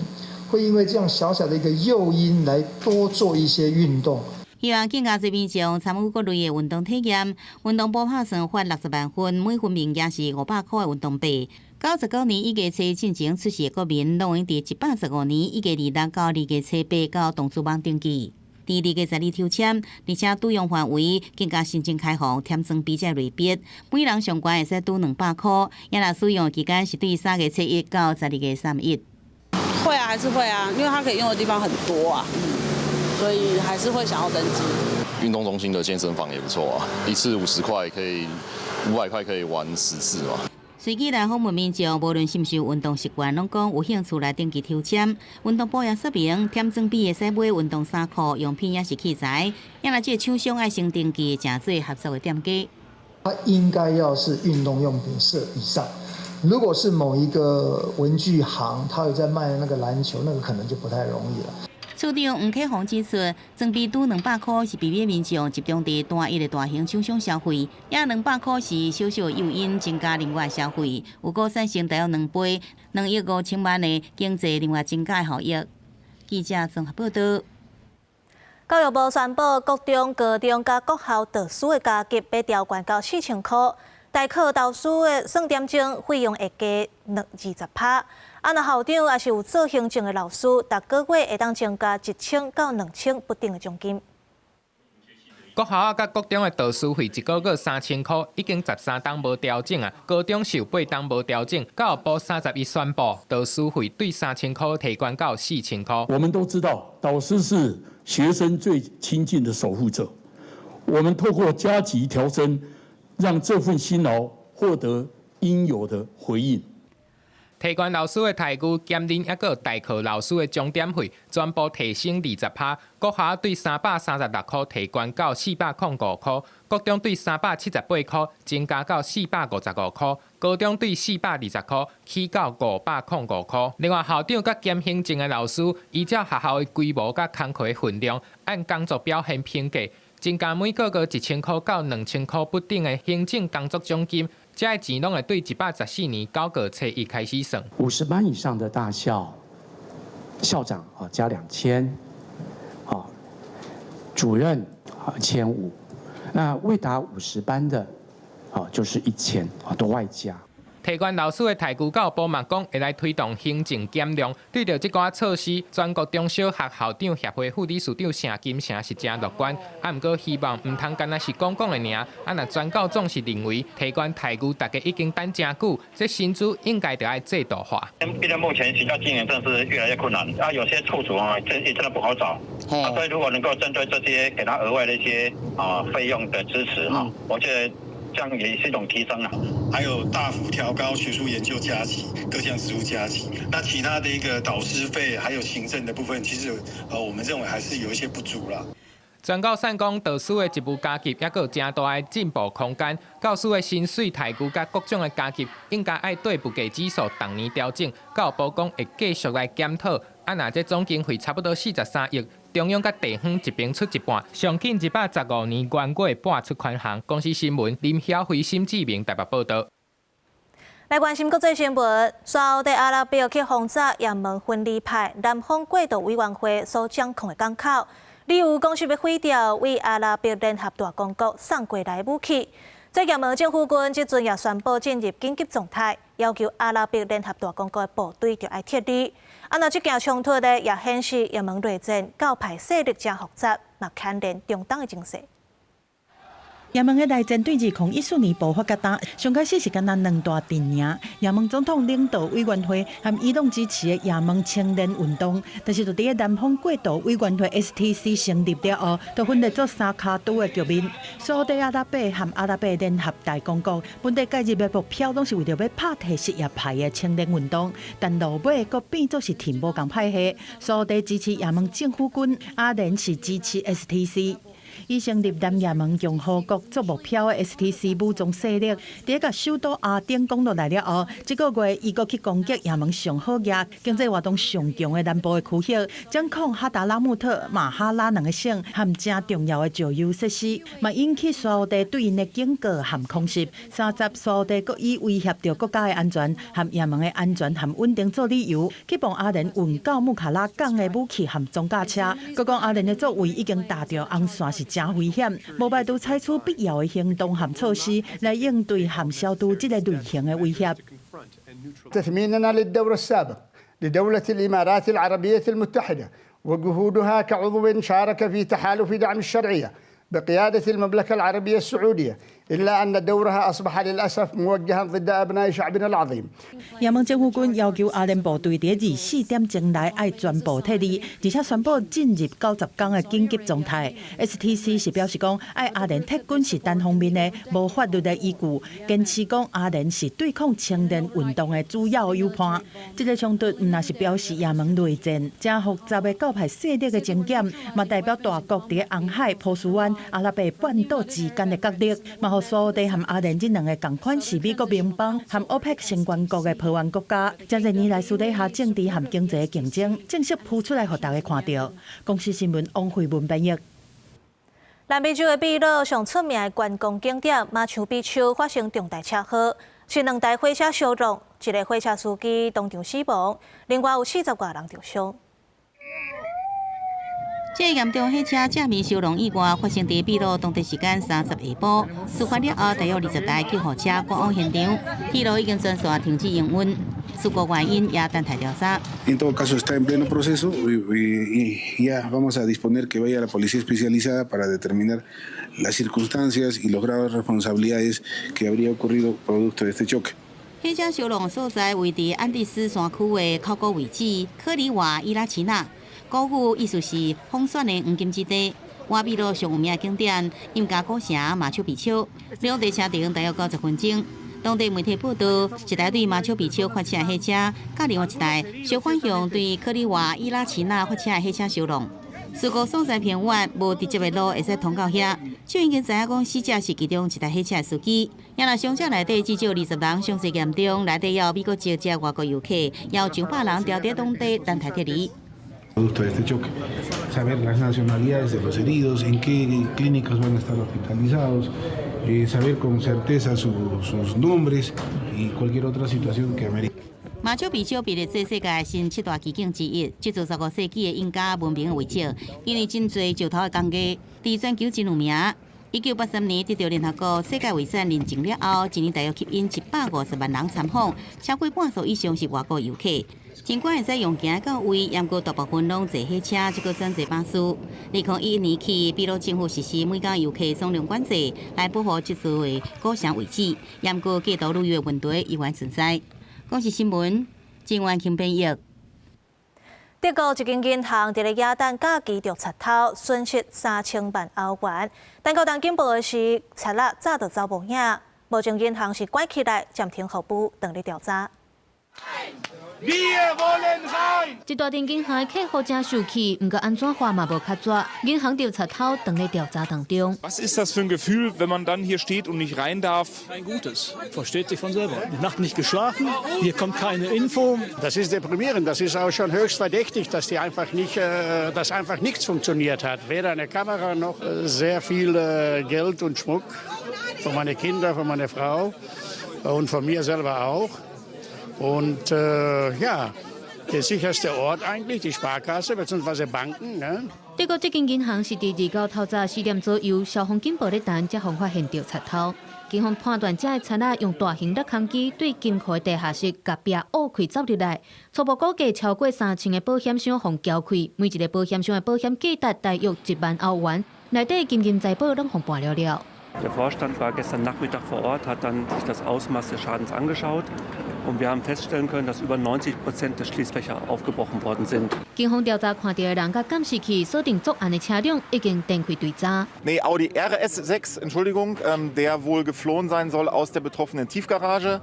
會因為這樣小小的一個誘因來多做一些運動。希望更加濟民眾參與各類的運動體驗，運動部拍算發60萬份，每份物件是500箍的運動幣。99年1月7進前出世的國民，攏會佇115年1月26到2月8到動滋網登記。佇2月12抽籤，而且拄用範圍更加申請開放添裝備這類別，每人上懸會使拄200箍。也若使用的期間是對3月7日到12月31。會啊，還是會啊，因為它可以用的地方很多啊，所以還是會想要登記。運動中心的健身房也不錯啊，一次50塊可以，500塊可以玩10次嘛。隨機來訪問民眾，無論是毋是有運動習慣，攏講有興趣來登記抽籤。運動部也說明，添裝備會使買運動衫褲、用品抑是器材。也若這個廠商愛先登記，誠做合作的店家。它應該要是運動用品社以上。如果是某一個文具行，他有在賣那個籃球，那個可能就不太容易了。處長黃啟宏指出，裝備拄200箍是避免民眾集中佇單一的大型廠商消費，也200箍是小小誘因增加另外消費，有閣產生大約2倍，2億5千萬的經濟另外增加效益。記者綜合報道。教育部宣布，國中、高中佮國校導師的加給欲調懸到4000箍，代課導師的算點鐘費用會加20%。啊，若校長抑是有做行政的老師，逐個月會當增加1000到2000不等的獎金。國校佮國中的導師費一個月3000箍，已經13冬無調整啊。高中是有8冬無調整。教育部31宣布，導師費對3000箍提懸到4000箍。我們都知道，導師是學生最親近的守護者。我們透過加級調升，讓這份辛勞獲得應有的回應。提懸老師的待遇，兼任抑閣代課老師的鐘點費，全部提升20%。國校對336箍提懸到405箍，國中對378箍增加到455箍，高中對420箍起到505箍。另外，校長佮兼行政的老師，依照學校的規模佮工課分量，按工作表現評價，增加每個月1000箍到2000箍不等的行政工作獎金。這个錢攏會對114年9月初1開始算。50班以上的大校，校長啊加2000，好，主任啊1500，那未達50班的，啊就是1000啊都外加。提懸老師的待遇，教育部嘛講會來推動行政減量。對著這寡措施，全國中小學校長協會副理事長謝金城是誠樂觀，啊，毋過希望毋通干焦是講講的爾。啊，若全教總是認為提懸待遇，大家已經等誠久，這薪資應該著愛制度化。畢竟目前學校經營真是越來越困難，啊，有些處所啊，真也真的不好找。啊，所以如果能夠針對這些，給他額外的一些啊費用的支持哈，我覺得這樣也是一種提升啊。還有大幅調高學術研究加給，各項職務加給。那其他的一個導師費，還有行政的部分，其實我們認為還是有一些不足啦。全教散講，導師的職務加給，抑閣有誠大的進步空間。教師的薪水待遇佮各種的加給，應該愛對物價指數逐年調整。教育部講會繼續來檢討。啊，若這總經費差不多43億，中央佮地方一邊出一半，上緊115年元月撥出款項。公視新聞林曉輝、沈志明台北報道。來關心國際新聞，沙烏地阿拉伯去轟炸也門分離派南方過渡委員會所掌控的港口，理由講是欲毀掉對阿拉伯聯合大公國送過來的武器。這也門政府軍這陣也宣布進入緊急狀態，要求阿拉伯聯合大公國的部隊著愛撤離。啊，若這件衝突呢，也顯示也門內戰教派勢力誠複雜，嘛牽連中東的情勢。也門的內戰對2014年爆發到今，上開始是干焦兩大陣營。也門總統領導委員會和伊朗支持的也門青年運動，但是就佇个南方過渡委員會 STC 成立了後，就分裂做三跤拄的局面。沙烏地阿拉伯和阿拉伯聯合大公國本底介入的目標，攏是為著欲拍退什葉派的青年運動，但落尾閣變做是挺無仝派系。沙烏地支持也門政府軍，阿聯是支持 STC。以成立南也門共和國做目標的 STC 武裝勢力，佇共首都阿丁攻落來了後，這個月伊閣去攻擊也門上好額、經濟活動上強的南部的區域，掌控哈達拉穆特、馬哈拉兩個省和誠重要的石油設施，嘛引起沙烏地對𪜶的警告和空襲。30沙烏地閣以威脅著國家的安全和也門的安全和穩定做理由，去幫阿聯運到穆卡拉港的武器和裝甲車。閣講阿聯的作為已經踏著紅線，是誠危險，無排除採取必要的行動和措施來應對和消除這个類型的威脅。 تثميننا للدور السابق لدولة الإمارات العربية المتحدة وجهودها كعضو شارك في تحالف دعم الشرعية بقيادة المملكة العربية السعودية إلا أن دورها أصبح للأسف موجها ضد أبناء شعبنا العظيم。也門政府軍要求阿聯部隊佇24點鐘內愛全部撤離，而且宣布進入90天的緊急狀態。STC 是表示講，愛阿聯撤軍是單方面的、無法律的依據，堅持講阿聯是對抗青年運動的主要友伴。這个衝突毋但是表示也門內戰誠複雜的教派勢力的爭端，嘛代表大國佇紅海、波斯灣、阿拉伯半島之間的角力，嘛予沙烏地和阿聯這兩个仝款是美國盟邦和歐佩克成員國的抱怨國家，這濟年來私底下政治和經濟的競爭正式浮出來，予大家看著。公視新聞王慧文編譯。南美洲的秘魯上出名的觀光景點馬丘比丘發生重大車禍，是兩台火車相撞，一个火車司機當場死亡，另外有40外人受傷。這個嚴重火車正面相撞意外發生佇秘魯當地時間30下晡，事發了後，大約20台救護車趕往現場，鐵路已經全線停止營運，事故原因也等待調查。 En todo caso está en pleno proceso y ya vamos a disponer que vaya la policía especializada para determinar las circunstancias y los grados de responsabilidades que habría ocurrido producto de este choque. 火車相撞所在位佇安第斯山區的考古遺址科里瓦伊拉奇納。古語意思是風雪的黃金之地，瓦秘魯上有名的景點印加古城馬丘比丘，兩地車程大約90分鐘。當地媒體報道，一台對馬丘比丘發車的火車，佮另外一台相反向對科里瓦伊拉奇納發車的火車相撞。事故所在偏遠，無直接的路會使通到遐。就已經知影講死者是其中一台火車的司機。也若傷者內底至少20人傷勢嚴重，內底有美國籍這外國遊客，也有上百人牢佇當地等待撤離。 Producto de este choque, saber las nacionalidades de los heridos, en qué clínicas van a estar hospitalizados, saber con certeza sus nombres y cualquier otra situación que amerite. 馬丘比丘被列做世界新七大奇景之一，這座15世紀的印加文明遺跡，因為真濟石頭的工藝，佇全球真有名。1983年得著聯合國世界遺產認證了後，一年大約吸引150萬人參訪，超過半數以上是外國遊客。儘管會使用行到位，毋過大部分攏坐火車，這個轉坐巴士。2011年起，秘魯政府實施每工遊客總量管制，來保護這座的古城遺址。毋過過度旅遊的問題依然存在。公視新聞，鄭婉清編譯。德國一間銀行佇咧耶誕假期著賊偷，損失3000萬歐元。但高當警報的是，賊仔早就走無影。目前銀行是關起來暫停服務，等咧調查。這大間銀行的客戶誠受氣，毋過按怎話嘛無較紙，銀行著賊偷，當咧調查當中。 Was ist das für ein Gefühl, wenn man dann hier steht und nicht rein darf? Kein gutes, versteht sich von selber. Die Nacht nicht geschlafen, hier kommt keine Info. Das ist deprimierend, das ist auch schon höchst verdächtig, dass einfach nichts funktioniert hat. Weder eine Kamera noch sehr viel Geld und Schmuck von meine Kinder, von meiner Frau und von mir selber auch. Und ja, der sicherste Ort eigentlich, die Sparkasse bzw. Banken. Ne? 德國這間銀行是佇29透早4點左右，消防警報咧彈，才予發現著賊偷。警方判斷，這个賊仔用大型掠空機對金庫的地下室夾壁挖開走入來，初步估計超過3000个保險箱予撬開，每一个保險箱的保險價值大約1萬歐元，內底金銀財寶攏予搬了了。 Der Vorstand war gestern Nachmittag vor Ort, hat dann sich das Ausmaß des Schadens angeschaut Und wir haben feststellen können, dass über 90% der Schließfächer aufgebrochen worden sind. 警方調查看著的人佮監視器鎖定作案的車輛已經展開追查。 Nee, Audi RS6, Entschuldigung, der wohl geflohen sein soll aus der betroffenen Tiefgarage.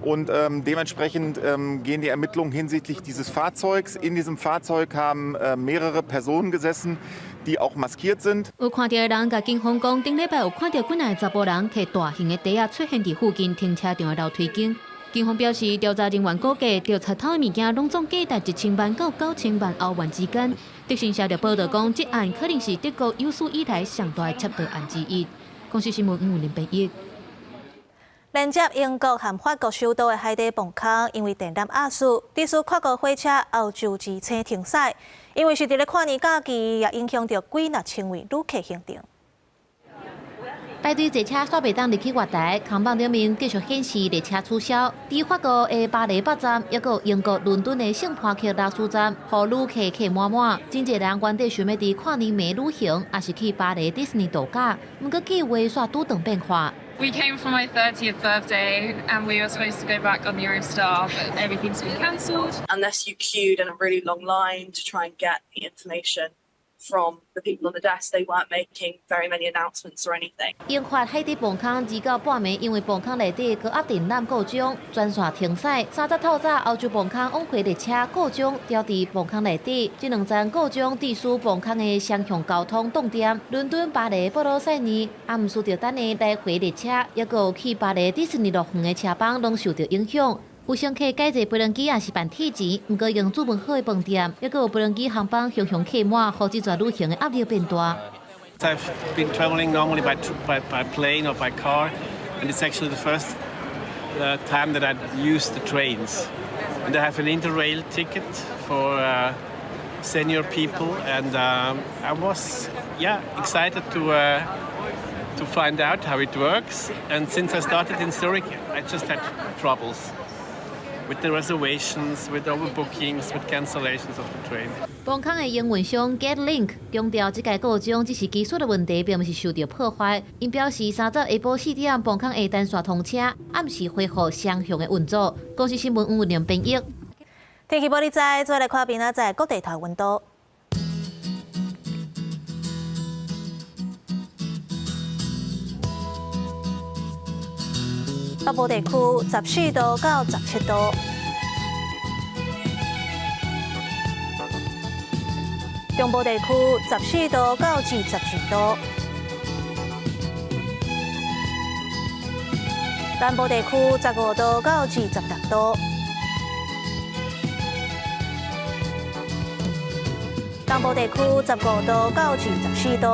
Und dementsprechend gehen die Ermittlungen hinsichtlich dieses Fahrzeugs. In diesem Fahrzeug haben mehrere Personen gesessen, die auch maskiert sind. 有看著的人共警方講，頂禮拜有看著幾若个查埔人提大型的袋仔出現佇附近停車場的樓梯間。警方表示，調查人員估計，著賊偷的物件攏總價值1000萬到9000萬歐元之間。德新社就報導講，這案可能是德國有史以來上大的竊盜案之一。公視新聞吳林編譯。連接英國和法國首都的海底磅空，因為電纜壓事，致使跨國火車歐洲之星停駛。因為是佇咧跨年假期，也影響著幾若千位旅客行程。排隊坐車煞袂當入去月台，看板頂面繼續顯示列車取消。佇法國的巴黎北站，抑閣有英國倫敦的聖帕克拉斯站，予旅客客滿滿。真濟人原底想欲佇跨年暝旅行，抑是去巴黎迪士尼度假，毋過計劃煞拄頓變化。 We came for my 30th birthday and we were supposed to go back on the Eurostar, but everything's been cancelled. Unless you queued in a really long line to try and get the information from the people on the desk, they weren't making very many announcements or anything. 英法海底磅空二到半暝，因為磅空內底高壓電纜故障，全線停駛。30透早，歐洲磅空往回列車故障掉佇磅空內底，這兩站故障致使磅空的雙向交通凍點。倫敦、巴黎、布魯塞爾，啊，毋輸著等的來回列車，抑閣有去巴黎迪士尼樂園的車班，攏受著影響。有乘客改坐飛輪機也是辦退錢，毋過用注文好的飯店，抑閣有飛輪機航班雄雄客滿，予這逝旅行的壓力變大。 I've been traveling normally by plane or by car, and it's actually the first time that I've used the trains. And I have an Interrail ticket for senior people, and I was, yeah, excited to find out how it works. And since I started in Zurich, I just had troubles with the reservations, with overbookings, with cancellations of the train. 磅空的營運商 Getlink 強調，這個故障只是技術的問題，並毋是受著破壞。𪜶表示，30下晡4點，磅空會單線通車，暗時恢復雙向的運作。公視新聞吳文玲編譯。天氣報你知，再來看明仔載各地頭溫度。北部地區14度到17度，中部地區14度到22度，南部地區15度到26度，東部地區15度到24度，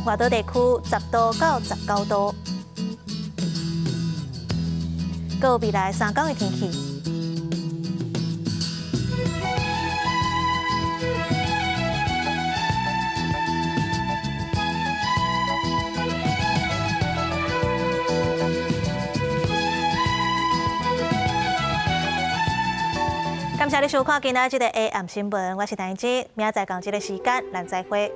外島地區10度到19度。閣有未來3天的天氣。感謝你收看今仔這個 AM 新聞，我是陳怡之，明仔載仝這个時間，咱再會。